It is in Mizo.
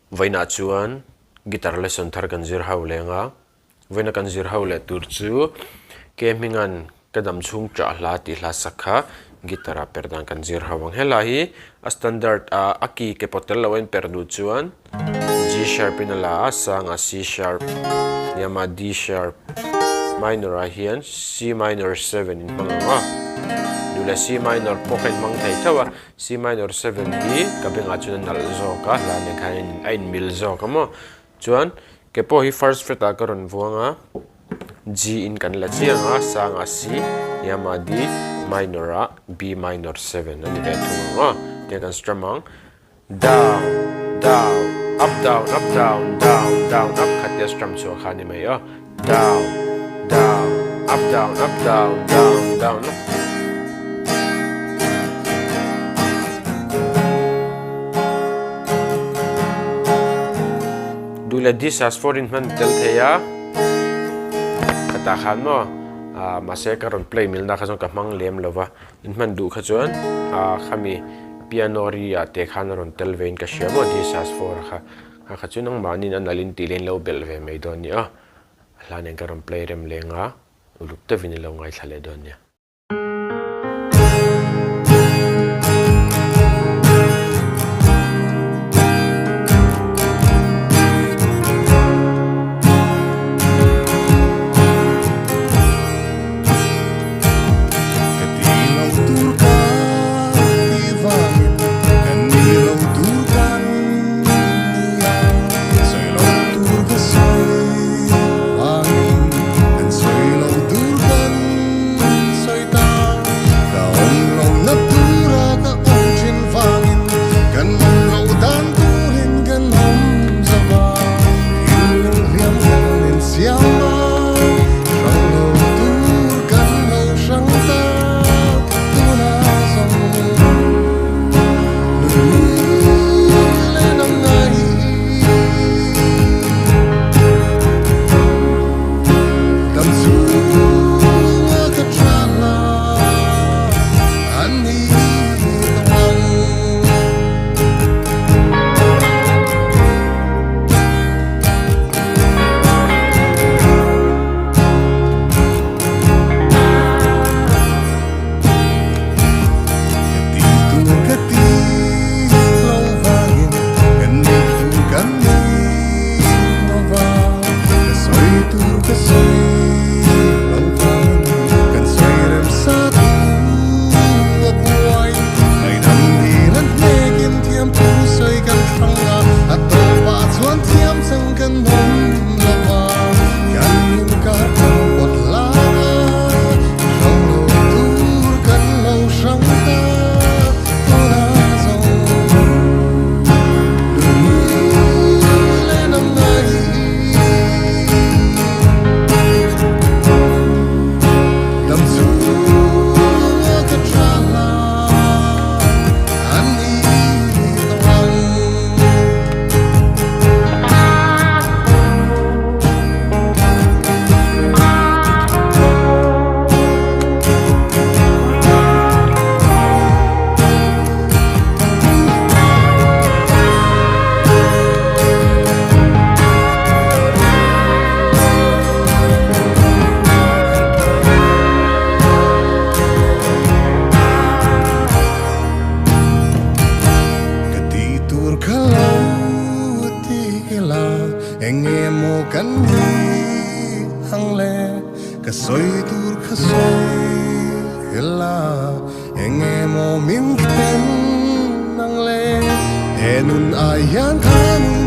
Vawiinah chuan guitar lesson thar kan zir ho leng a, vawiina kan zir ho leh tur chu ke hminga'n ka dam chhung ṭah hla tih hla sak kha guitar ah per dan kan zir ho ang. He hla hi a standard a a key ke pawh tel lo a in per duh chuan G sharp in a la a, sang ah C sharp, hniam ah D sharp, minor ah hian C minor 7 in hmang ang a, duh leh C minor pawh kha in hmang thei tho a. C minor 7 hi ka bengah chuan a nalh zawk a, hla nen khan a inmil zawk a maw. Chuan ke pawh hi first fret ah ka rawn vuang a, G in kan la chiang a, sang ah C, hniam ah D, minor ah B minor 7 a ni ve thung ang aw. Tiang kan strum ang, down, down, up, down, up, down, down, down, up kha tia strum chhuah kha a ni mai aw. Down, down, up, down, up, down, down, down, up. Duh leh D sus 4 in hman tel thei a, khatah khan maw ah mahse ka rawn play milna kha chuan ka hmang lem lo va, in hman duh kha chuan ah khami piano ri ah te khan a rawn tel vein ka hria maw D sus 4 kha. A kha chu nangmahniin a nalhin tih leh in lo belh ve mai dawn nia. A hla nen ka rawn play rem leng a, uluk deuhin i lo ngaithla leh dawn nia. Ka ti lo tur ka ti vangin kan ni lo tur kan ni a, sawi lo tur ka sawi vangin kan sawi lo tur kan sawi ta. Ka awm lo na tura ka awm thin vangin kan awm lo dan turin kan awm zo va, thil hliam kan insiam a. Hrang lo tur kan lo hrang ta tuna zawng nunui leh nang ngai dam chhunga ka tha la an ni tawh ang. Ka ti tur ka ti lo vangin kan nei tur kan nei lo va, ka sawi tur ka sawi lo vangin kan sawi rem sa tu a buai. Ngaihdam dil an hnekin thiam thu sawi kan hrang a, a tawpah chuan thiam chang kan awm lo va, kan inkar kan pawt lai a, hrang lo tur kan lo hrang ta tunah zawng nunui leh nang ngai. Dam chhunga ka tha la an ni tawh ang. Ka ti tur kha lo ti ila eng nge maw kan ni ang le ka sawi tur kha sawi ila eng nge maw min then ang le he nun ai hian kha nun.